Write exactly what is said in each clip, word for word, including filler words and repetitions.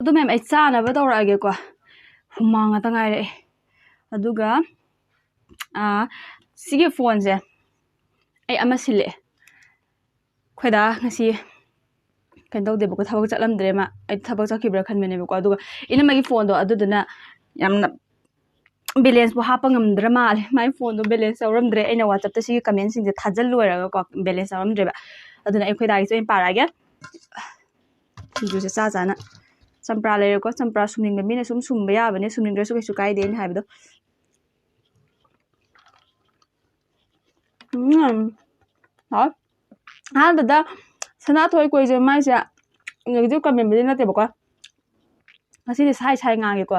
ꯑꯗꯨ ꯃꯌꯥꯝ ꯑꯩ ꯆꯥꯅꯕ ꯇꯧꯔꯛꯑꯒꯦꯀꯣ꯫ ꯍꯨꯃꯥꯡ ꯉꯥꯛꯇ ꯉꯥꯏꯔꯛꯑꯦ꯫ ꯑꯗꯨꯒ, ꯑꯥ, ꯁꯤꯒꯤ ꯐꯣꯟꯁꯦ ꯑꯩ ꯑꯃ ꯁꯤꯜꯂꯛꯑꯦ꯫ ꯑꯩꯈꯣꯏꯗꯥ ꯉꯁꯤ ꯀꯩꯅꯣ ꯇꯧꯗꯦꯕꯀꯣ, ꯊꯕꯛ ꯆꯠꯂꯝꯗ꯭ꯔꯦ ꯃꯥ꯫ ꯑꯩ ꯊꯕꯛ ꯆꯠꯈꯤꯕ꯭ꯔꯥ ꯈꯟꯕꯅꯦꯕꯀꯣ꯫ ꯑꯗꯨꯒ ꯏꯅꯝꯃꯒꯤ ꯐꯣꯟꯗꯣ ꯑꯗꯨꯗꯨꯅ ꯌꯥꯝꯅ ꯕꯦꯂꯦꯟꯁꯄꯨ ꯍꯥꯞꯄ ꯉꯝꯗ꯭ꯔ ꯃꯥꯜꯂꯦ꯫ ꯃꯥꯏ ꯐꯣꯟꯗꯣ ꯕꯦꯂꯦꯟꯁ ꯌꯥꯎꯔꯝꯗ꯭ꯔꯦ꯫ ꯑꯩꯅ WhatsApp-ꯇ ꯁꯤꯒꯤ comment-ꯁꯤꯡꯁꯦ ꯊꯥꯖꯤꯜ ꯂꯣꯏꯔꯒꯀꯣ, ꯕꯦꯂꯦꯟꯁ ꯌꯥꯎꯔꯝꯗ꯭ꯔꯦꯕ꯫ ꯑꯗꯨꯅ ꯑꯩ ꯈꯣꯏꯗꯥꯒꯤꯁꯨ ꯑꯩꯅ ꯄꯥꯔꯛꯑꯒꯦ꯫ ꯁꯤꯡꯖꯨꯁꯦ ꯆꯥ ꯆꯥꯅ ꯆꯝꯄ꯭ꯔꯥ ꯂꯩꯔꯦꯀꯣ꯫ ꯆꯝꯄ꯭ꯔꯥ ꯁꯨꯝꯅꯤꯡꯕ ꯃꯤꯅ ꯁꯨꯝ ꯁꯨꯝꯕ ꯌꯥꯕꯅꯦ, ꯁꯨꯝꯅꯤꯡꯗ꯭ꯔꯁꯨ ꯀꯩꯁꯨ ꯀꯥꯏꯗꯦ ꯑꯩꯅ ꯍꯥꯏꯕꯗꯣ꯫ ꯎꯝ꯫ ꯍꯥꯎ꯫ ꯑꯍꯥꯟꯕꯗ ꯁꯅꯥꯊꯣꯏ ꯀꯣꯏꯖꯦ ꯃꯥꯏꯁꯦ negative comment-ꯕꯨꯗꯤ ꯅꯠꯇꯦꯕꯀꯣ꯫ ꯉꯁꯤꯗꯤ ꯁꯥꯏ ꯁꯥꯏ ꯉꯥꯡꯉꯦꯀꯣ꯫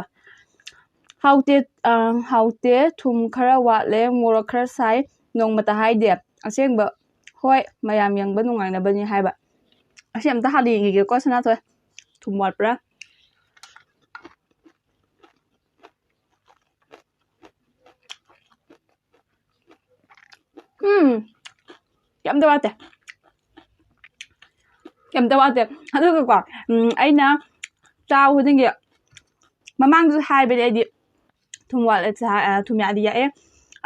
ꯍꯥꯎꯇꯦ, ꯑ, ꯍꯥꯎꯇꯦ, ꯊꯨꯝ ꯈꯔ ꯋꯥꯠꯂꯦ, ꯃꯣꯔꯣꯛ ꯈꯔ ꯁꯥꯏ, ꯅꯣꯡꯃꯇ ꯍꯥꯏꯗꯦ꯫ ꯑꯁꯦꯡꯕ, ꯍꯣꯏ, ꯃꯌꯥꯝ ꯌꯦꯡꯕ ꯅꯨꯡꯉꯥꯏꯅꯕꯅꯤ ꯍꯥꯏꯕ꯫ ꯑꯁꯤ ꯑꯝꯇ ꯍꯥꯟꯅ ꯌꯦꯡꯈꯤꯒꯦꯀꯣ, ꯁꯅꯥꯊꯣꯏ꯫ ꯊꯨꯝ ꯋꯥꯠꯄ꯭ꯔꯥ? ꯎꯝ, ꯀꯩꯝꯇ ꯋꯥꯠꯇꯦ꯫ ꯀꯩꯝꯇ ꯋꯥꯠꯇꯦ꯫ ꯑꯗꯨꯒꯀꯣ, ꯎꯝ, ꯑꯩꯅ ꯆꯥꯕ ꯈꯨꯗꯤꯡꯒꯤ, ꯃꯃꯥꯡꯗꯁꯨ ꯍꯥꯏꯕꯅꯦ ꯑꯩꯗꯤ, ꯊꯨꯝ ꯋꯥꯠꯂꯦ, ꯆꯥ-, ꯑ, ꯊꯨꯝ ꯌꯥꯛꯑꯗꯤ ꯌꯥꯛꯑꯦ,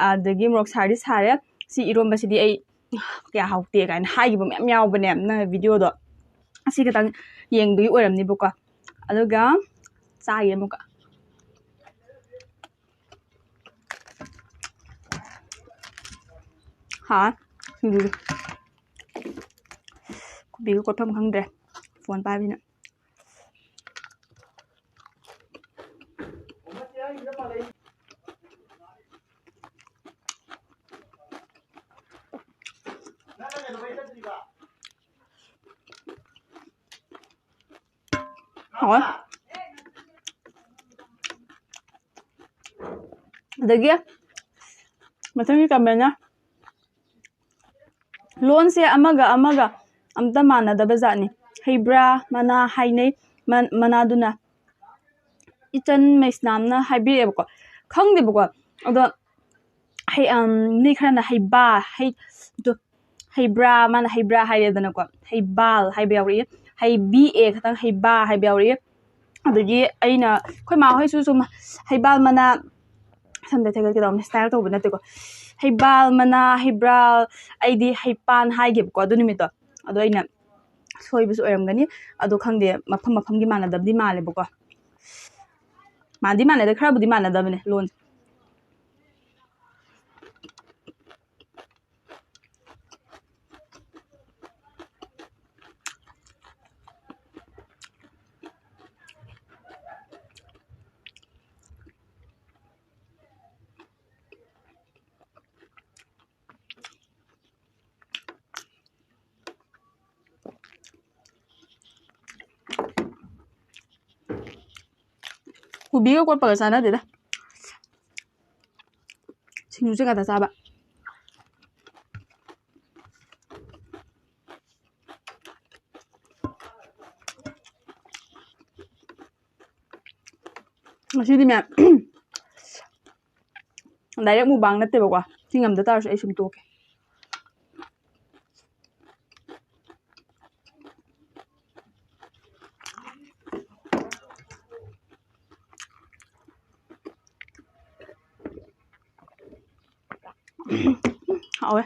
ꯑꯗꯒꯤ ꯃꯣꯔꯣꯛ ꯁꯥꯔꯗꯤ ꯁꯥꯔꯦ, ꯁꯤ ꯏꯔꯣꯝꯕꯁꯤꯗꯤ ꯑꯩ ꯀꯌꯥ ꯍꯥꯎꯇꯦ ꯀꯥꯏꯅ ꯍꯥꯏꯈꯤꯕ ꯃꯌꯥꯝ ꯌꯥꯎꯕꯅꯦ ꯅꯪ video-ꯗꯣ꯫ ꯑꯁꯤ ꯈꯛꯇꯪ ꯌꯦꯡꯕꯒꯤ ꯑꯣꯏꯔꯝꯅꯤꯕꯀꯣ꯫ ꯑꯗꯨꯒ ꯆꯥꯒꯦ ꯑꯃꯨꯛꯀ꯫ ꯍꯥ, ꯁꯤꯡꯖꯨꯁꯦ꯫ ꯈꯨꯕꯤꯒ ꯀꯣꯠꯐꯝ ꯈꯪꯗ꯭ꯔꯦ, phone ꯄꯥꯏꯕꯅꯤꯅ꯫ ꯍꯥꯎꯋꯦ꯫ ꯑꯗꯒꯤ ꯃꯊꯪꯒꯤ comment-ꯅ, "ꯂꯣꯟꯁꯦ ꯑꯃꯒ ꯑꯃꯒ ꯑꯝꯇ ꯃꯥꯟꯅꯗꯕ ꯖꯥꯠꯅꯤ꯫ ꯍꯩꯕ꯭ꯔꯥ ꯃꯅꯥ ꯍꯥꯏꯅꯩ, ꯃ-, ꯃꯅꯥꯗꯨꯅ ꯏꯆꯟ ꯃꯩꯁꯅꯥꯝꯅ ꯍꯥꯏꯕꯤꯔꯛꯑꯦꯕꯀꯣ꯫" ꯈꯪꯗꯦꯕꯀꯣ꯫ ꯑꯗꯣ ꯍꯩ-, ꯑꯝ, ꯃꯤ ꯈꯔꯅ ꯍꯩꯕꯥ, ꯍꯩ-, ꯑꯗꯣ ꯍꯩꯕ꯭ꯔꯥ, ꯃꯥꯅ ꯍꯩꯕ꯭ꯔꯥ ꯍꯥꯏꯔꯦꯗꯅꯀꯣ꯫ ꯍꯩꯕꯥꯜ ꯍꯥꯏꯕ ꯌꯥꯎꯔꯛꯏ꯫ ꯍꯩꯕꯤ ꯑꯦ ꯈꯛꯇꯪ ꯍꯩꯕꯥ ꯍꯥꯏꯕ ꯌꯥꯎꯔꯛꯏ꯫ ꯑꯗꯒꯤ ꯑꯩꯅ, ꯑꯩꯈꯣꯏ ꯃꯥ ꯍꯣꯏꯁꯨ ꯁꯨꯝ ꯍꯩꯕꯥꯜ ꯃꯅꯥ, ꯁꯝꯗ ꯊꯦꯛꯀꯠꯀꯦ ꯇꯧꯕꯅꯦ, style ꯇꯧꯕ ꯅꯠꯇꯦꯀꯣ, ꯍꯩꯕꯥꯜ ꯃꯅꯥ, ꯍꯩꯕ꯭ꯔꯥꯜ, ꯑꯩꯗꯤ ꯍꯩꯄꯥꯟ ꯍꯥꯏꯒꯦꯕꯀꯣ ꯑꯗꯨ ꯅꯨꯃꯤꯠꯇꯣ꯫ ꯑꯗꯣ ꯑꯩꯅ ꯁꯣꯏꯕꯁꯨ ꯑꯣꯏꯔꯝꯒꯅꯤ꯫ ꯑꯗꯣ ꯈꯪꯗꯦ, ꯃꯐꯝ ꯃꯐꯝꯒꯤ ꯃꯥꯟꯅꯗꯕꯗꯤ ꯃꯥꯜꯂꯦꯕꯀꯣ꯫ ꯃꯥꯟꯗꯤ ꯃꯥꯟꯅꯗꯦ, ꯈꯔꯕꯨꯗꯤ ꯃꯥꯟꯅꯗꯕꯅꯦ ꯂꯣꯟꯁꯦ꯫ ꯀꯣꯕꯤꯒ ꯀꯣꯠꯄꯒ ꯆꯥꯟꯅꯗꯦꯗ꯫ ꯁꯤꯡꯖꯨꯁꯦ ꯉꯥꯛꯇ ꯆꯥꯕ꯫ ꯉꯁꯤꯗꯤꯅꯦ, direct mukbang ꯅꯠꯇꯦꯕꯀꯣ꯫ ꯆꯤꯡ ꯑꯝꯗ ꯇꯥꯔꯁꯨ ꯑꯩ ꯁꯨꯝ ꯇꯣꯛꯀꯦ꯫ ꯍꯥꯎꯋꯦ꯫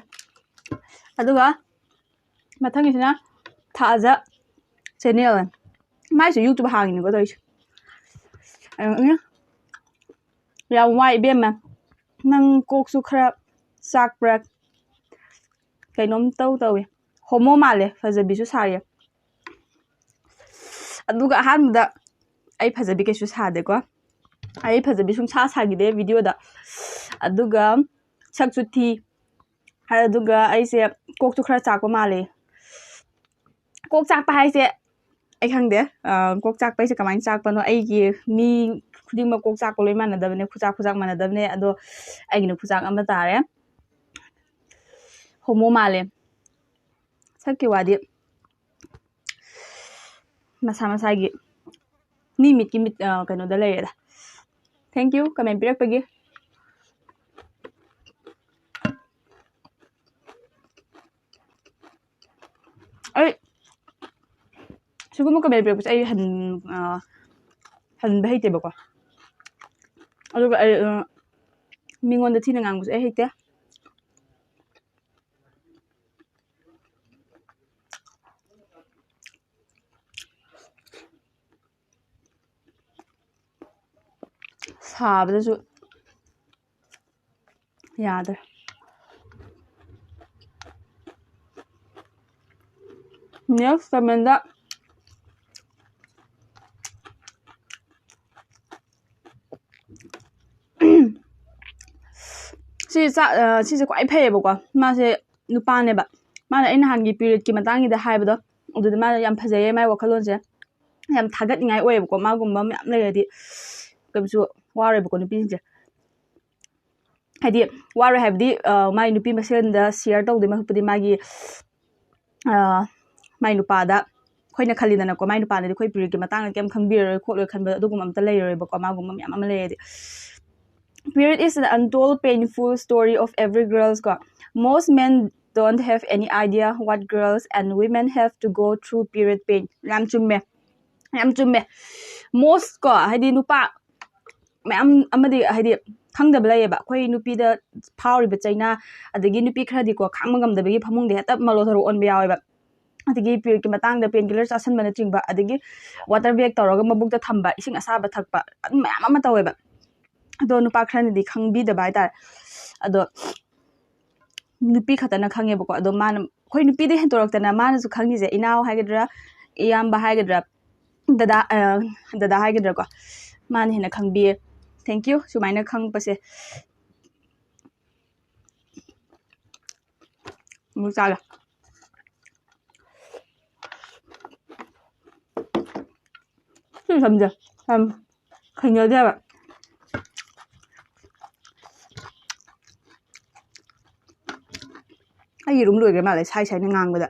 ꯑꯗꯨꯒ ꯃꯊꯪꯒꯤꯁꯤꯅ ꯊꯥꯖ channel꯫ ꯃꯥꯏꯁꯨ YouTube ꯍꯥꯡꯉꯤꯅꯤꯀꯣ ꯇꯧꯔꯤꯁꯦ꯫ ꯑꯗꯨꯅ ꯌꯥꯝ ꯋꯥꯏ ꯏꯕꯦꯝꯃ꯫ ꯅꯪ ꯀꯣꯛꯁꯨ ꯈꯔ ꯆꯥꯛꯄ꯭ꯔꯥ? ꯀꯩꯅꯣꯝ ꯇꯧ ꯇꯧꯏ꯫ Homo ꯃꯥꯜꯂꯦ, ꯐꯖꯕꯤꯁꯨ ꯁꯥꯔꯤ꯫ ꯑꯗꯨꯒ ꯑꯍꯥꯟꯕꯗ ꯑꯩ ꯐꯖꯕꯤ ꯀꯩꯁꯨ ꯁꯥꯗꯦꯀꯣ꯫ ꯑꯩ ꯐꯖꯕꯤ ꯁꯨꯡꯁꯥ ꯁꯥꯈꯤꯗꯦ video ꯗ꯫ ꯑꯗꯨꯒ ꯁꯛꯁꯨ ꯊꯤ꯫ ꯑꯗꯨꯒ ꯑꯩꯁꯦ ꯀꯣꯛꯁꯨ ꯈꯔ ꯆꯥꯛꯄ ꯃꯥꯜꯂꯦ꯫ ꯀꯣꯛ ꯆꯥꯛꯄ ꯍꯥꯏꯁꯦ ꯑꯩ ꯈꯪꯗꯦ꯫ ꯑ, ꯀꯣꯛ ꯆꯥꯛꯄ ꯍꯥꯏꯁꯦ ꯀꯃꯥꯏꯅ ꯆꯥꯛꯄꯅꯣ? ꯑꯩꯒꯤ, ꯃꯤ ꯈꯨꯗꯤꯡꯃꯛ ꯀꯣꯛ ꯆꯥꯛꯄ ꯂꯣꯏ ꯃꯥꯟꯅꯗꯕꯅꯦ, ꯈꯨꯆꯥꯛ ꯈꯨꯆꯥꯛ ꯃꯥꯟꯅꯗꯕꯅꯦ꯫ ꯑꯗꯣ ꯑꯩꯒꯤꯅ ꯈꯨꯆꯥꯛ ꯑꯃ ꯇꯥꯔꯦ꯫ Homo ꯃꯥꯜꯂꯦ꯫ ꯁꯛꯀꯤ ꯋꯥꯗꯤ ꯃꯁꯥ ꯃꯁꯥꯒꯤ, ꯃꯤ ꯃꯤꯠꯀꯤ ꯃꯤꯠ, ꯑ, ꯀꯩꯅꯣꯗ ꯂꯩꯔꯦꯗ꯫ Thank you comment ꯄꯤꯔꯛꯄꯒꯤ꯫ ꯑꯩ ꯁꯤꯒꯨꯝꯕ comment ꯄꯤꯔꯛꯄꯁꯦ ꯑꯩ ꯍꯟ-, ꯑ, ꯍꯟꯕ ꯍꯩꯇꯦꯕꯀꯣ꯫ ꯑꯗꯨꯒ ꯑꯩ, ꯑ, ꯃꯤꯉꯣꯟꯗ ꯊꯤꯅ ꯉꯥꯡꯕꯁꯨ ꯑꯩ ꯍꯩꯇꯦ꯫ ꯁꯥꯕꯗꯁꯨ ꯌꯥꯗ꯭ꯔꯦ꯫ Next comment ꯇ ꯁꯤ ꯆꯥ-, ꯑ, ꯁꯤꯁꯦ ꯈ꯭ꯋꯥꯏ ꯐꯩꯌꯦꯕꯀꯣ꯫ ꯃꯥꯁꯦ ꯅꯨꯄꯥꯅꯦꯕ꯫ ꯃꯥꯅ ꯑꯩ ꯅꯍꯥꯟꯒꯤ period ꯀꯤ ꯃꯇꯥꯡꯒꯤꯗ ꯍꯥꯏꯕꯗꯣ, ꯑꯗꯨꯗ ꯃꯥꯅ ꯌꯥꯝ ꯐꯖꯩꯌꯦ ꯃꯥꯏ ꯋꯥꯈꯜꯂꯣꯟꯁꯦ꯫ ꯌꯥꯝ ꯊꯥꯒꯠꯅꯤꯡꯉꯥꯏ ꯑꯣꯏꯌꯦꯕꯀꯣ꯫ ꯃꯥꯒꯨꯝꯕ ꯃꯌꯥꯝ ꯂꯩꯔꯗꯤ ꯀꯩꯁꯨ ꯋꯥꯔꯣꯏꯕꯀꯣ ꯅꯨꯄꯤꯁꯤꯡꯁꯦ꯫ ꯍꯥꯏꯗꯤ ꯋꯥꯔꯣꯏ ꯍꯥꯏꯕꯗꯤ, ꯑ, ꯃꯥꯏ ꯅꯨꯄꯤ ꯃꯁꯦꯟꯗ share ꯇꯧꯗꯣꯏ ꯃꯍꯨꯠꯄꯨꯗꯤ ꯃꯥꯒꯤ, ꯑ, ꯃꯥꯏ ꯅꯨꯄꯥꯗ, ꯑꯩꯈꯣꯏꯅ ꯈꯜꯂꯤꯗꯅꯀꯣ, ꯃꯥꯏ ꯅꯨꯄꯥꯗꯗꯤ ꯑꯩꯈꯣꯏ period ꯀꯤ ꯃꯇꯥꯡꯗ ꯀꯩꯝ ꯈꯪꯕꯤꯔꯔꯣꯏ ꯈꯣꯠꯂꯣꯏ ꯈꯟꯕ ꯑꯗꯨꯒꯨꯝꯕ ꯑꯝꯇ ꯂꯩꯔꯔꯣꯏꯕꯀꯣ, ꯃꯥꯒꯨꯝꯕ ꯃꯌꯥꯝ ꯑꯃ ꯂꯩꯔꯗꯤ꯫ Period is an untold painful story of every girls ꯀꯣ. Most men don't have any idea what girls and women have to go through period pain. ꯌꯥꯝ ꯆꯨꯝꯃꯦ, ꯌꯥꯝ ꯆꯨꯝꯃꯦ꯫ Most ꯀꯣ, ꯍꯥꯏꯗꯤ ꯅꯨꯄꯥ ꯃꯌꯥꯝ ꯑꯃꯗꯤ ꯍꯥꯏꯗꯤ ꯈꯪꯗꯕ ꯂꯩꯌꯦꯕ꯫ ꯑꯩꯈꯣꯏ ꯅꯨꯄꯤꯗ ꯐꯥꯎꯔꯤꯕ ꯆꯩꯅꯥ, ꯑꯗꯒꯤ ꯅꯨꯄꯤ ꯈꯔꯗꯤꯀꯣ ꯈꯥꯡꯕ ꯉꯝꯗꯕꯒꯤ ꯐꯃꯨꯡꯗ ꯍꯦꯛꯇ ꯃꯂꯣ ꯊꯔꯣ ꯑꯣꯟꯕ ꯌꯥꯎꯋꯦꯕ꯫ ꯑꯗꯒꯤ period ꯀꯤ ꯃꯇꯥꯡꯗ pain killer ꯆꯥꯁꯟꯕꯅꯆꯤꯡꯕ, ꯑꯗꯒꯤ water bag ꯇꯧꯔꯒ ꯃꯕꯨꯛꯇ ꯊꯝꯕ, ꯏꯁꯤꯡ ꯑꯁꯥꯕ ꯊꯛꯄ, ꯑꯗꯨꯝ ꯃꯌꯥꯝ ꯑꯃ ꯇꯧꯋꯦꯕ꯫ ꯑꯗꯣ ꯅꯨꯄꯥ ꯈꯔꯅꯗꯤ ꯈꯪꯕꯤꯗꯕ ꯍꯥꯏꯇꯥꯔꯦ꯫ ꯑꯗꯣ ꯅꯨꯄꯤ ꯈꯛꯇꯅ ꯈꯪꯉꯦꯕꯀꯣ꯫ ꯑꯗꯣ ꯃꯥꯅ, ꯑꯩꯈꯣꯏ ꯅꯨꯄꯤꯗ ꯍꯦꯟꯗꯣꯔꯛꯇꯅ ꯃꯥꯅꯁꯨ ꯈꯪꯉꯤꯁꯦ, ꯏꯅꯥꯎ ꯍꯥꯏꯒꯗ꯭ꯔꯥ, ꯏꯌꯥꯝꯕ ꯍꯥꯏꯒꯗ꯭ꯔꯥ, ꯗꯗꯥ, ꯑ, ꯗꯗꯥ ꯍꯥꯏꯒꯗ꯭ꯔꯥꯀꯣ, ꯃꯥꯅ ꯍꯦꯟꯅ ꯈꯪꯕꯤꯌꯦ꯫ Thank you ꯁꯨꯃꯥꯏꯅ ꯈꯪꯉꯛꯄꯁꯦ꯫ ꯑꯃꯨꯛ ꯆꯥꯒꯦ꯫ ꯁꯤ ꯁꯝꯁꯦ ꯌꯥꯝ ꯍꯩꯅꯗꯦꯕ꯫ ꯑꯩ ꯌꯦꯔꯨꯝ ꯂꯣꯏꯈ꯭ꯔ ꯃꯥꯜꯂꯦ ꯁꯥꯏ ꯁꯥꯏꯅ ꯉꯥꯡꯕꯗ꯫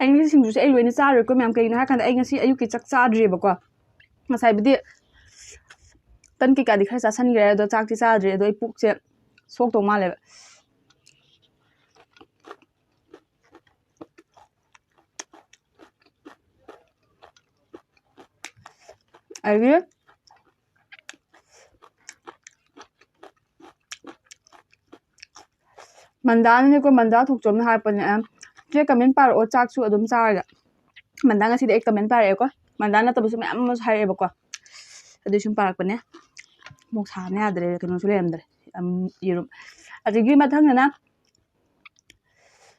ꯑꯩ ꯉꯁꯤ ꯁꯤꯡꯖꯨꯁꯦ ꯑꯩ ꯂꯣꯏꯅ ꯆꯥꯔꯣꯏꯀꯣ ꯃꯌꯥꯝ꯫ ꯀꯩꯒꯤꯅꯣ ꯍꯥꯏꯔꯀꯥꯟꯗ ꯑꯩ ꯉꯁꯤ ꯑꯌꯨꯛꯀꯤ ꯆꯥꯛ ꯆꯥꯗ꯭ꯔꯤꯕꯀꯣ꯫ ꯉꯁꯥꯏꯕꯨꯗꯤ ꯇꯟ ꯀꯩꯀꯥꯗꯤ ꯈꯔ ꯆꯥꯁꯟꯈ꯭ꯔꯦ, ꯑꯗꯣ ꯆꯥꯛꯇꯤ ꯆꯥꯗ꯭ꯔꯤ꯫ ꯑꯗꯣ ꯑꯩ ꯄꯨꯛꯁꯦ ꯁꯣꯛꯇꯧ ꯃꯥꯜꯂꯦꯕ꯫ ꯑꯗꯒꯤ ꯃꯟꯗꯥꯅꯅꯦꯀꯣ, ꯃꯟꯗꯥ ꯊꯣꯛꯆꯣꯝꯅ ꯍꯥꯏꯔꯛꯄꯅꯦ, ꯑ, "ꯆꯦ, comment ꯄꯥꯔꯛꯑꯣ, ꯆꯥꯛꯁꯨ ꯑꯗꯨꯝ ꯆꯥꯔꯒ"꯫ ꯃꯟꯗꯥ ꯉꯁꯤꯗꯤ ꯑꯩ comment ꯄꯥꯔꯛꯑꯦꯀꯣ꯫ ꯃꯟꯗꯥ ꯅꯠꯇꯕꯁꯨ ꯃꯌꯥꯝ ꯑꯃꯁꯨ ꯍꯥꯏꯔꯛꯑꯦꯕꯀꯣ꯫ ꯑꯗꯨꯏ ꯁꯨꯝ ꯄꯥꯔꯛꯄꯅꯦ꯫ ꯃꯣꯛ ꯁꯥꯕꯅ ꯌꯥꯗ꯭ꯔꯦ, ꯀꯩꯅꯣꯁꯨ ꯂꯩꯔꯝꯗ꯭ꯔꯦ꯫ ꯑꯝ, ꯌꯦꯔꯨꯝ꯫ ꯑꯗꯒꯤ ꯃꯊꯪꯗꯅ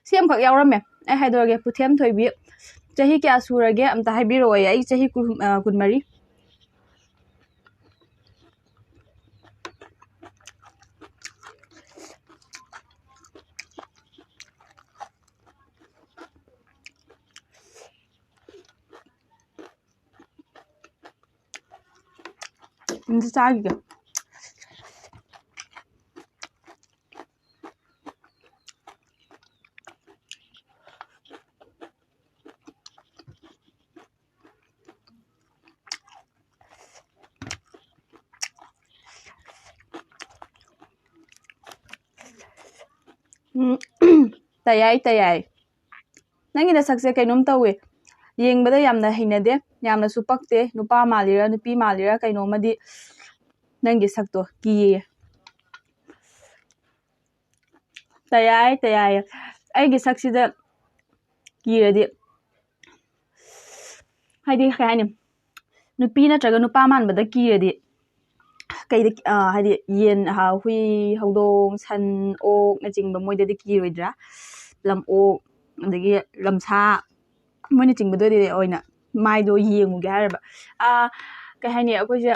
ꯁꯤ ꯑꯃꯈꯛ ꯌꯥꯎꯔꯝꯃꯦ꯫ ꯑꯩ ꯍꯥꯏꯗꯣꯔꯛꯑꯒꯦ, ꯄꯨꯊꯦꯝ ꯊꯣꯏꯕꯤ, "ꯆꯍꯤ ꯀꯌꯥ ꯁꯨꯔꯒꯦ ꯑꯝꯇ ꯍꯥꯏꯕꯤꯔꯛꯑꯣꯌꯦ"꯫ ꯑꯩ ꯆꯍꯤ ꯀꯨꯟ-, ꯑ, ꯀꯨꯟꯃꯔꯤ꯫ ꯑꯝꯇ ꯆꯥꯈꯤꯒꯦ꯫ ꯎꯝ, ꯇꯌꯥꯏ, ꯇꯌꯥꯏ꯫ ꯅꯪꯒꯤ ꯅꯁꯛꯁꯦ ꯀꯩꯅꯣꯝ ꯇꯧꯋꯦ꯫ ꯌꯦꯡꯕꯗ ꯌꯥꯝꯅ ꯍꯩꯅꯗꯦ, ꯌꯥꯝꯅꯁꯨ ꯄꯛꯇꯦ꯫ ꯅꯨꯄꯥ ꯃꯥꯜꯂꯤꯔꯥ, ꯅꯨꯄꯤ ꯃꯥꯜꯂꯤꯔꯥ, ꯀꯩꯅꯣꯝꯃꯗꯤ ꯅꯪꯒꯤ ꯁꯛꯇꯣ ꯀꯤꯌꯦ꯫ ꯇꯌꯥꯏ, ꯇꯌꯥꯏ꯫ ꯑꯩꯒꯤ ꯁꯛꯁꯤꯗ ꯀꯤꯔꯗꯤ, ꯍꯥꯏꯗꯤ, ꯀꯩ ꯍꯥꯏꯅꯤ, ꯅꯨꯄꯤ ꯅꯠꯇ꯭ꯔꯒ ꯅꯨꯄꯥ ꯃꯥꯟꯕꯗ ꯀꯤꯔꯗꯤ, ꯀꯩꯗ, ꯑ, ꯍꯥꯏꯗꯤ, ꯌꯦꯟ, ꯑ, ꯍꯨꯏ, ꯍꯧꯗꯣꯡ, ꯁꯟ, ꯑꯣꯛꯅꯆꯤꯡꯕ, ꯃꯣꯏꯗꯗꯤ ꯀꯤꯔꯣꯏꯗ꯭ꯔꯥ? ꯂꯝ ꯑꯣꯛ, ꯑꯗꯒꯤ ꯂꯝꯁꯥ, ꯃꯣꯏꯅꯆꯤꯡꯕꯗ ꯑꯣꯏꯅ ꯃꯥꯏꯗꯣ ꯌꯦꯡꯉꯨꯒꯦ ꯍꯥꯏꯔꯕ꯫ ꯑ, ꯀꯩ ꯍꯥꯏꯅꯤ, ꯑꯩꯈꯣꯏꯁꯦ,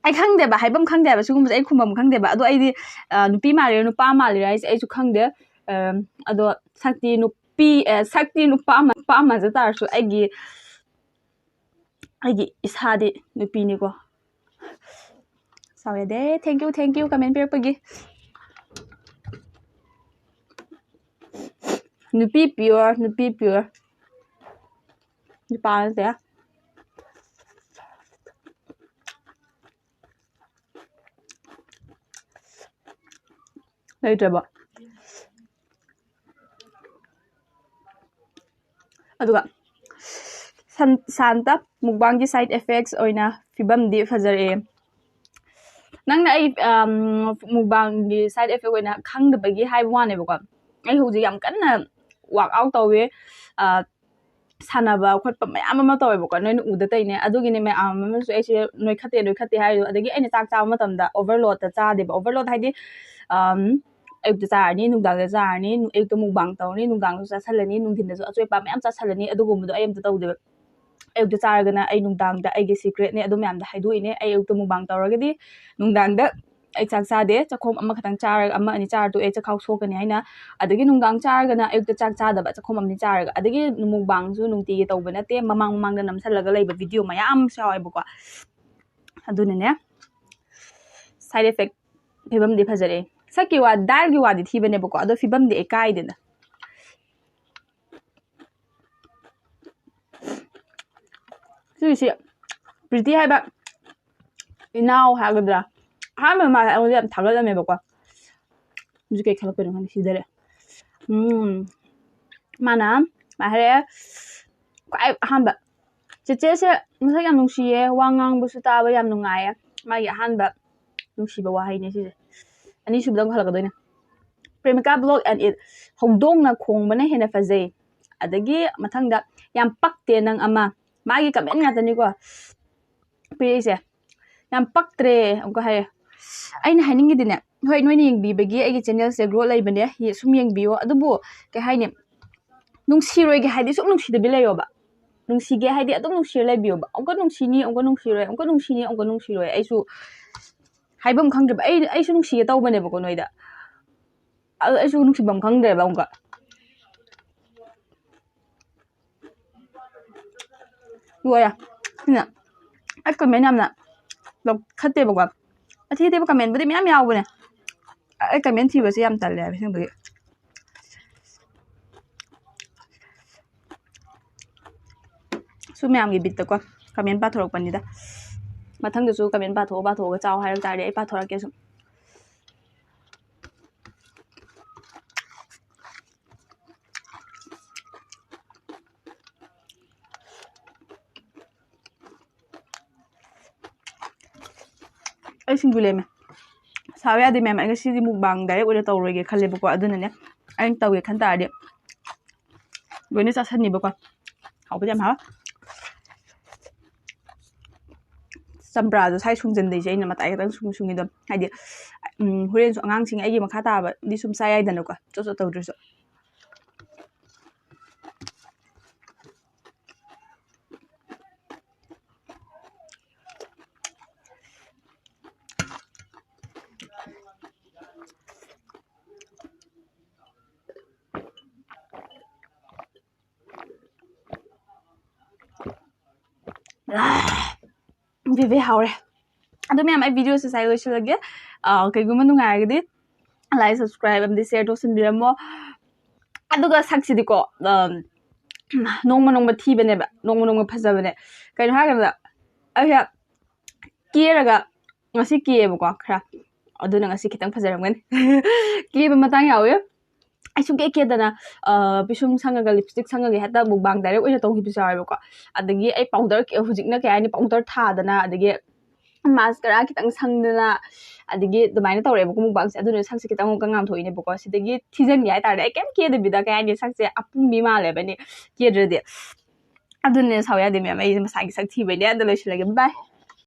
ꯑꯩ ꯈꯪꯗꯦꯕ, ꯍꯥꯏꯐꯝ ꯈꯪꯗꯦꯕ, ꯁꯤꯒꯨꯝꯕꯁꯦ ꯑꯩ ꯈꯨꯝꯐꯝ ꯈꯪꯗꯦꯕ꯫ ꯑꯗꯣ ꯑꯩꯗꯤ, ꯑ, ꯅꯨꯄꯤ ꯃꯥꯜꯂꯤꯔꯥ, ꯅꯨꯄꯥ ꯃꯥꯜꯂꯤꯔꯥ ꯍꯥꯏꯁꯦ ꯑꯩꯁꯨ ꯈꯪꯗꯦ꯫ ꯑ, ꯑꯗꯣ ꯁꯛꯇꯤ ꯅꯨꯄꯤ, ꯑ, ꯁꯛꯇꯤ ꯅꯨꯄꯥ ꯃ-, ꯅꯨꯄꯥ ꯃꯥꯟꯖ ꯇꯥꯔꯁꯨ, ꯑꯩꯒꯤ, ꯑꯩꯒꯤ ꯏꯁꯥꯗꯤ ꯅꯨꯄꯤꯅꯤꯀꯣ꯫ ꯁꯥꯎ ꯌꯥꯗꯦ꯫ Thank you, thank you, comment ꯄꯤꯔꯛꯄꯒꯤ꯫ ꯅꯨꯄꯤ pure, ꯅꯨꯄꯤ pure. ꯅꯨꯄꯥ ꯅꯠꯇꯦ꯫ ꯂꯩꯇ꯭ꯔꯕꯣ? ꯑꯗꯨꯒ ꯁꯟ-, ꯁꯥꯟꯇ ꯃꯨꯛꯕꯥꯡꯒꯤ side effects ꯑꯣꯏꯅ ꯐꯤꯕꯝꯗꯤ ꯐꯖꯔꯛꯑꯦ꯫ ꯅꯪꯅ ꯑꯩ, ꯑꯝ, ꯃꯨꯛꯕꯥꯡꯒꯤ side effect ꯑꯣꯏꯅ ꯈꯪꯗꯕꯒꯤ ꯍꯥꯏꯕ ꯋꯥꯅꯦꯕꯀꯣ꯫ ꯑꯩ ꯍꯧꯖꯤꯛ ꯌꯥꯝ ꯀꯟꯅ workout ꯇꯧꯋꯦ꯫ ꯑ, ꯁꯥꯟꯅꯕ ꯈꯣꯠꯄ ꯃꯌꯥꯝ ꯑꯃ ꯇꯧꯋꯦꯕꯀꯣ, ꯅꯣꯏꯅ ꯎꯗ ꯇꯧꯔꯤꯅꯦ꯫ ꯑꯗꯨꯒꯤꯅꯦ ꯃꯌꯥꯝ ꯑꯃꯁꯨ ꯑꯩꯁꯦ ꯅꯣꯏꯈꯠꯇꯦ, ꯅꯣꯏꯈꯠꯇꯦ ꯍꯥꯏꯔꯤꯗꯣ꯫ ꯑꯗꯒꯤ ꯑꯩꯅ ꯆꯥꯛ ꯆꯥꯕ ꯃꯇꯝꯗ overloadꯇ ꯆꯥꯗꯦꯕ꯫ Overload ꯍꯥꯏꯗꯤ, ꯑꯝ, ꯑꯌꯨꯛꯇ ꯆꯥꯔꯅꯤ, ꯅꯨꯡꯗꯥꯡꯗ ꯆꯥꯔꯅꯤ, ꯑꯌꯨꯛꯇ ꯃꯨꯛꯕꯥꯡ ꯇꯧꯔꯅꯤ, ꯅꯨꯡꯗꯥꯡꯗꯁꯨ ꯆꯥꯁꯜꯂꯅꯤ, ꯅꯨꯡꯊꯤꯟꯗꯁꯨ ꯑꯆꯣꯏꯄ ꯃꯌꯥꯝ ꯆꯥꯁꯜꯂꯅꯤ, ꯑꯗꯨꯒꯨꯝꯕꯗꯣ ꯑꯩ ꯑꯝꯇ ꯇꯧꯗꯦꯕ꯫ ꯑꯌꯨꯛꯇ ꯆꯥꯔꯒꯅ ꯑꯩ ꯅꯨꯡꯗꯥꯡꯗ ꯑꯩꯒꯤ secretꯅꯦ, ꯑꯗꯨ ꯃꯌꯥꯝꯗ ꯍꯥꯏꯗꯣꯛꯏꯅꯦ꯫ ꯑꯩ ꯑꯌꯨꯛꯇ ꯃꯨꯛꯕꯥꯡ ꯇꯧꯔꯒꯗꯤ ꯅꯨꯡꯗꯥꯡꯗ ꯑꯩ ꯆꯥꯛ ꯆꯥꯗꯦ, ꯆꯥꯛꯈꯣꯝ ꯑꯃꯈꯛꯇꯪ ꯆꯥꯔꯒ ꯑꯃ ꯑꯅꯤ ꯆꯥꯔ ꯇꯣꯛꯑꯦ, ꯆꯥꯛꯈꯥꯎ ꯁꯣꯛꯀꯅꯤ ꯍꯥꯏꯅ꯫ ꯑꯗꯒꯤ ꯅꯨꯡꯗꯥꯡ ꯆꯥꯔꯒꯅ ꯑꯌꯨꯛꯇ ꯆꯥꯛ ꯆꯥꯗꯕ, ꯆꯥꯛꯈꯣꯝ ꯑꯃꯅꯤ ꯆꯥꯔꯒ꯫ ꯑꯗꯒꯤ ꯃꯨꯛꯕꯥꯡꯁꯨ ꯅꯨꯡꯇꯤꯒꯤ ꯇꯧꯕ ꯅꯠꯇꯦ, ꯃꯃꯥꯡ ꯃꯃꯥꯡꯗ ꯅꯝꯁꯜꯂꯒ ꯂꯩꯕ video ꯃꯌꯥꯝ ꯑꯃꯁꯨ ꯌꯥꯎꯋꯦꯕꯀꯣ꯫ ꯑꯗꯨꯅꯅꯦ, side effect ꯐꯤꯕꯝꯗꯤ ꯐꯖꯔꯦ꯫ ꯁꯛꯀꯤ ꯋꯥ, dietꯀꯤ ꯋꯥꯗꯤ ꯊꯤꯕꯅꯦꯕꯀꯣ, ꯑꯗꯣ ꯐꯤꯕꯝꯗꯤ ꯑꯩ ꯀꯥꯏꯗꯦꯗ꯫ ꯁꯤꯁꯦ ꯄ꯭ꯔꯤꯇꯤ ꯍꯥꯏꯕ ꯏꯅꯥꯎ ꯍꯥꯏꯒꯗ꯭ꯔꯥ, ꯑꯍꯥꯟꯕ ꯃꯥꯁꯦ ꯑꯩꯉꯣꯟꯗ ꯌꯥꯝ ꯊꯥꯒꯠꯂꯝꯃꯦꯕꯀꯣ꯫ ꯍꯧꯖꯤꯛ ꯀꯩ ꯈꯜꯂꯛꯄꯩꯅꯣ ꯈꯪꯗꯦ, ꯁꯤꯗꯔꯦ꯫ ꯎꯝ, ꯃꯥꯅ ꯃꯥ ꯍꯥꯏꯔꯛꯑꯦ, ꯈ꯭ꯋꯥꯏ ꯑꯍꯥꯟꯕ, "ꯆꯦꯆꯦꯁꯦ ꯃꯁꯛ ꯌꯥꯝ ꯅꯨꯡꯁꯤꯌꯦ, ꯋꯥ ꯉꯥꯡꯕꯁꯨ ꯇꯥꯕ ꯌꯥꯝ ꯅꯨꯡꯉꯥꯏꯌꯦ"꯫ ꯃꯥꯒꯤ ꯑꯍꯥꯟꯕ ꯅꯨꯡꯁꯤꯕ ꯋꯥꯍꯩꯅꯦ ꯁꯤꯁꯦ꯫ ꯑꯅꯤꯁꯨꯕꯗ ꯑꯃꯨꯛ ꯍꯜꯂꯛꯀꯗꯣꯏꯅꯦ꯫ "Premika vlog and it, ꯍꯧꯗꯣꯡꯅ ꯈꯣꯡꯕꯅ ꯍꯦꯟꯅ ꯐꯖꯩ"꯫ ꯑꯗꯒꯤ ꯃꯊꯪꯗ, "ꯌꯥꯝ ꯄꯛꯇꯦ ꯅꯪ ꯑꯃ"꯫ ꯃꯥꯒꯤ comment ꯉꯥꯛꯇꯅꯤꯀꯣ ꯄꯤꯔꯛꯏꯁꯦ꯫ "ꯌꯥꯝ ꯄꯛꯇ꯭ꯔꯦ" ꯑꯃꯨꯛꯀ ꯍꯥꯏꯔꯦ꯫ ꯑꯩꯅ ꯍꯥꯏꯅꯤꯡꯉꯤꯗꯤꯅꯦ, ꯍꯣꯏ, ꯅꯣꯏꯅ ꯌꯦꯡꯕꯤꯕꯒꯤ ꯑꯩꯒꯤ channelꯁꯦ growth ꯂꯩꯕꯅꯦ, ꯌꯦ-, ꯁꯨꯝ ꯌꯦꯡꯕꯤꯌꯣ꯫ ꯑꯗꯨꯕꯨ ꯀꯩ ꯍꯥꯏꯅꯤ, ꯅꯨꯡꯁꯤꯔꯣꯏꯒꯦ ꯍꯥꯏꯗꯤ ꯁꯨꯝ ꯅꯨꯡꯁꯤꯗꯕꯤ ꯂꯩꯌꯣꯕ꯫ ꯅꯨꯡꯁꯤꯒꯦ ꯍꯥꯏꯗꯤ ꯑꯗꯨꯝ ꯅꯨꯡꯁꯤꯔ ꯂꯩꯕꯤꯌꯣꯕ꯫ ꯑꯃꯨꯛꯀ ꯅꯨꯡꯁꯤꯅꯤ, ꯑꯃꯨꯛꯀ ꯅꯨꯡꯁꯤꯔꯣꯏ, ꯑꯃꯨꯛꯀ ꯅꯨꯡꯁꯤꯅꯤ, ꯑꯃꯨꯛꯀ ꯅꯨꯡꯁꯤꯔꯣꯏ꯫ ꯑꯩꯁꯨ ꯍꯥꯏꯐꯝ ꯈꯪꯗ꯭ꯔꯦꯕ꯫ ꯑꯩ, ꯑꯩꯁꯨ ꯅꯨꯡꯁꯤꯒꯦ ꯇꯧꯕꯅꯦꯕꯀꯣ ꯅꯣꯏꯗ꯫ ꯑꯗꯨ ꯑꯩꯁꯨ ꯅꯨꯡꯁꯤꯐꯝ ꯈꯪꯗ꯭ꯔꯦꯕ ꯑꯃꯨꯛꯀ꯫ ꯂꯣꯏꯔꯦ꯫ ꯁꯤꯅ ꯑꯩ comment ꯌꯥꯝꯅ ꯂꯧꯈꯠꯇꯦꯕꯀꯣ꯫ ꯑꯊꯤ ꯑꯊꯤꯕ commentꯕꯨꯗꯤ ꯃꯌꯥꯝ ꯌꯥꯎꯕꯅꯦ꯫ ꯑꯩ comment ꯊꯤꯕꯁꯦ ꯌꯥꯝ ꯇꯜꯂꯦ ꯍꯥꯏꯕ ꯑꯁꯦꯡꯕꯒꯤ꯫ ꯁꯨꯝ ꯃꯌꯥꯝꯒꯤ ꯕꯤꯠꯇꯀꯣ ꯀꯃꯦꯟ ꯄꯥꯊꯣꯔꯛꯄꯅꯤꯗ꯫ ꯃꯊꯪꯗꯁꯨ ꯀꯃꯦꯟ ꯄꯥꯊꯣꯛꯑꯣ, ꯄꯥꯊꯣꯛꯑꯒ ꯆꯥꯎ ꯍꯥꯏꯔꯛ ꯇꯥꯔꯗꯤ ꯑꯩ ꯄꯥꯊꯣꯔꯛꯀꯦ ꯁꯨꯝ꯫ ꯑꯩ ꯁꯤꯡꯖꯨ ꯂꯦꯝꯃꯦ꯫ ꯁꯥꯎ ꯌꯥꯗꯦ ꯃꯌꯥꯝ, ꯑꯩ ꯉꯁꯤꯗꯤ ꯃꯨꯛꯕꯥꯡ ꯗꯥꯏꯔꯦꯛ ꯑꯣꯏꯅ ꯇꯧꯔꯣꯏꯒꯦ ꯈꯜꯂꯦꯕꯀꯣ꯫ ꯑꯗꯨꯅꯅꯦ, ꯑꯩꯅ ꯇꯧꯒꯦ ꯈꯟ ꯇꯥꯔꯗꯤ ꯂꯣꯏꯅ ꯆꯥꯁꯟꯅꯤꯕꯀꯣ꯫ ꯍꯥꯎꯕꯗꯤ ꯌꯥꯝ ꯍꯥꯎ꯫ ꯆꯝꯄ꯭ꯔꯥꯗꯣ ꯁꯥꯏ ꯁꯨꯡꯖꯟꯗꯣꯏꯁꯦ ꯑꯩꯅ ꯃꯇꯥꯏ ꯈꯛꯇꯪ ꯁꯨꯡ ꯁꯨꯡꯉꯤꯗꯣ꯫ ꯍꯥꯏꯗꯤ, ꯎꯝ, ꯍꯣꯔꯦꯟꯁꯨ ꯑꯉꯥꯡꯁꯤꯡ ꯑꯩꯒꯤ ꯃꯈꯥ ꯇꯥꯕꯗꯤ ꯁꯨꯝ ꯆꯥ ꯌꯥꯏꯗꯅꯀꯣ, ꯆꯣꯠ ꯆꯣꯠ ꯇꯧꯗ꯭ꯔꯁꯨ꯫ ꯕꯦꯕꯦ ꯍꯥꯎꯔꯦ꯫ ꯑꯗꯨ ꯃꯌꯥꯝ, ꯑꯩ ꯚꯤꯗꯤꯑꯣꯁꯦ ꯁ꯭ꯋꯥꯏ ꯂꯣꯏꯁꯤꯜꯂꯒꯦ꯫ ꯑꯥ, ꯀꯩꯒꯨꯝꯕ ꯅꯨꯡꯉꯥꯏꯔꯒꯗꯤ like, subscribe ꯑꯃꯗꯤ share ꯇꯧꯁꯟꯕꯤꯔꯝꯃꯣ꯫ ꯑꯗꯨꯒ ꯁꯛꯁꯤꯗꯤꯀꯣ, ꯑꯝ, ꯅꯣꯡꯃ ꯅꯣꯡꯃ ꯊꯤꯕꯅꯦꯕ, ꯅꯣꯡꯃ ꯅꯣꯡꯃ ꯐꯖꯕꯅꯦ꯫ ꯀꯩꯅꯣ ꯍꯥꯏꯔꯀꯥꯟꯗ, ꯑꯩꯁꯦ ꯀꯦꯔꯒ, ꯉꯁꯤ ꯀꯦꯌꯦꯕꯀꯣ ꯈꯔ, ꯑꯗꯨꯅ ꯉꯁꯤ ꯈꯤꯇꯪ ꯐꯖꯔꯝꯒꯅꯤ꯫ ꯀꯦꯕ ꯃꯇꯥꯡ ꯌꯥꯎꯋꯦ꯫ ꯑꯩ ꯁꯨꯡꯀꯦ ꯀꯦꯗꯅ, ꯑ, ꯄꯤꯁꯨꯝ ꯁꯪꯉꯒ, ꯂꯤꯞꯁꯇꯤꯛ ꯁꯪꯉꯒ ꯍꯦꯛꯇ ꯃꯨꯛꯕꯥꯡ ꯗꯥꯏꯔꯦꯛ ꯑꯣꯏꯅ ꯇꯧꯈꯤꯕꯁꯨ ꯌꯥꯎꯋꯦꯕꯀꯣ꯫ ꯑꯗꯒꯤ ꯑꯩ ꯄꯥꯎꯗꯔ, ꯍꯧꯖꯤꯛꯅ ꯀꯩ ꯍꯥꯏꯅꯤ, ꯄꯥꯎꯗꯔ ꯊꯥꯗꯅ, ꯑꯗꯒꯤ ꯃꯥꯁꯀꯔꯥ ꯈꯤꯇꯪ ꯁꯪꯗꯅ, ꯑꯗꯒꯤ ꯑꯗꯨꯃꯥꯏꯅ ꯇꯧꯔꯦꯕꯀꯣ ꯃꯨꯛꯕꯥꯡꯁꯦ꯫ ꯑꯗꯨꯅ ꯁꯛꯁꯦ ꯈꯤꯇꯪ ꯑꯃꯨꯛꯀ ꯉꯥꯟꯊꯣꯛꯏꯅꯦꯕꯀꯣ꯫ ꯁꯤꯗꯒꯤ ꯊꯤꯖꯤꯟꯒꯦ ꯍꯥꯏꯇꯥꯔꯗꯤ ꯑꯩ ꯀꯩꯝ ꯀꯦꯗꯕꯤꯗ, ꯀꯩ ꯍꯥꯏꯅꯤ, ꯁꯛꯁꯦ ꯑꯄꯨꯝꯕꯤ ꯃꯥꯜꯂꯦꯕ ꯑꯩꯅ ꯀꯦꯗ꯭ꯔꯗꯤ꯫ ꯑꯗꯨꯅꯦ ꯁꯥꯎ ꯌꯥꯗꯦ ꯃꯌꯥꯝ, ꯑꯩ ꯃꯁꯥꯒꯤ ꯁꯛ ꯊꯤꯕꯩꯅꯦ꯫ ꯑꯗ ꯂꯣꯏꯁꯤꯜꯂꯒꯦ, bye꯫